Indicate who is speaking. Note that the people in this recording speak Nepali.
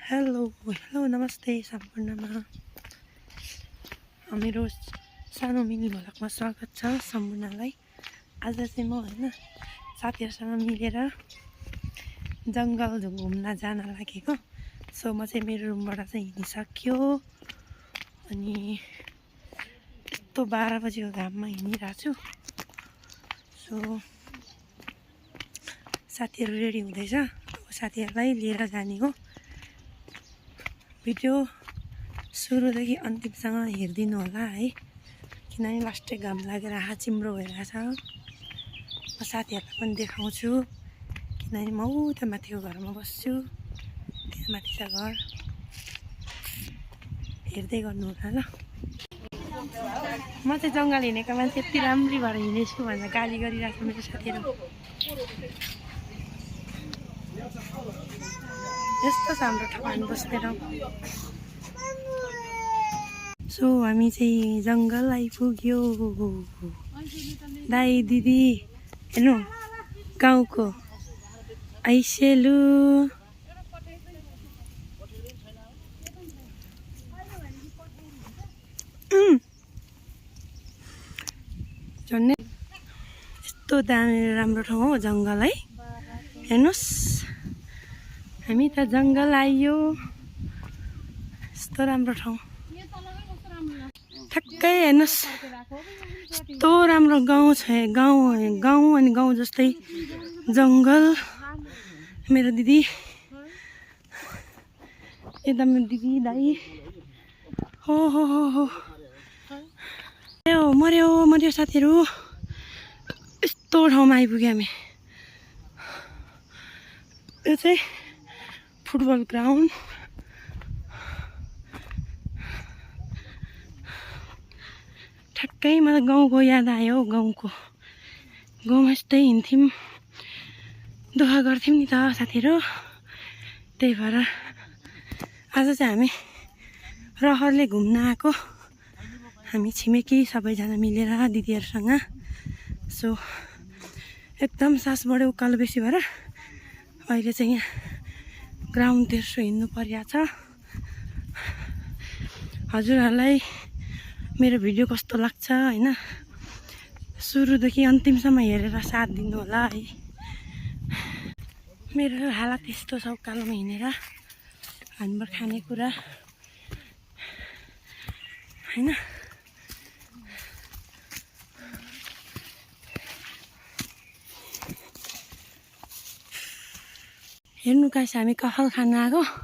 Speaker 1: हेलो हेलो नमस्ते सम्पूर्णमा मेरो सानो मिनी भ्लगमा स्वागत छ सम्पूर्णलाई। आज चाहिँ म हैन साथीहरुसँग मिलेर जंगल घुम्न जान लागेको। सो म चाहिँ मेरो रुमबाट चाहिँ हिँडिसक्यो अनि यस्तो 12 बजेको घाममा हिँडिरहेको छु। सो साथीहरु रेडी हुँदैछ, साथीहरुलाई लिएर जाने हो। भिडियो सुरुदेखि अन्तिमसम्म हेरिदिनु होला है, किनभने लास्टै घाम लागेर चिम्रो भइरहेछ। म साथीहरुलाई पनि देखाउँछु किनभने म उता माथिको घरमा बस्छु, त्यहाँ माथि छ घर, हेर्दै गर्नु होला ल। म चाहिँ जंगल हिँडेको मान्छे यति राम्री भएर हिँडेछु भनेर गाली गरिरहेको मेरो साथीहरु। यस्तो छ हाम्रो ठाउँ, हामी बस्ने ठाउँ। सो हामी चाहिँ जंगल आइपुग्यो। दाइ दिदी हेर्नु गाउँको आइसेलु। झन्डै यस्तो दामी राम्रो ठाउँ हो जंगल है। हेर्नुस् हामी त जंगल आइयो, यस्तो राम्रो ठाउँ। ठ्याक्कै हेर्नुस् यस्तो राम्रो गाउँ छ, गाउँ अनि गाउँ जस्तै जंगल। मेरो दिदी यता मेरो दिदी दाइ हो मर्यो साथीहरु। यस्तो ठाउँमा आइपुग्यो हामी। यो चाहिँ फुटबल ग्राउन्ड। ठ्याक्कै मलाई गाउँको याद आयो। गाउँमा यस्तै हिँड्थ्यौँ, दुःख गर्थ्यौँ नि त साथीहरु। त्यही भएर आज चाहिँ हामी रहरले घुम्न आएको, हामी छिमेकी सबैजना मिलेर दिदीहरुसँग। सो एकदम सास बढ्यो उकालो बेसी भएर अहिले चाहिँ यहाँ ग्राउन्डतिर हिँड्नु परिरहेछ। हजुरहरूलाई मेरो भिडियो कस्तो लाग्छ हैन, सुरुदेखि अन्तिमसम्म हेरेर साथ दिनु होला है। मेरो हालत यस्तो छ उकालोमा हिँडेर, हानबर खानेकुरा हैन। हेर्नु गाइस हामी कफल खान आएको।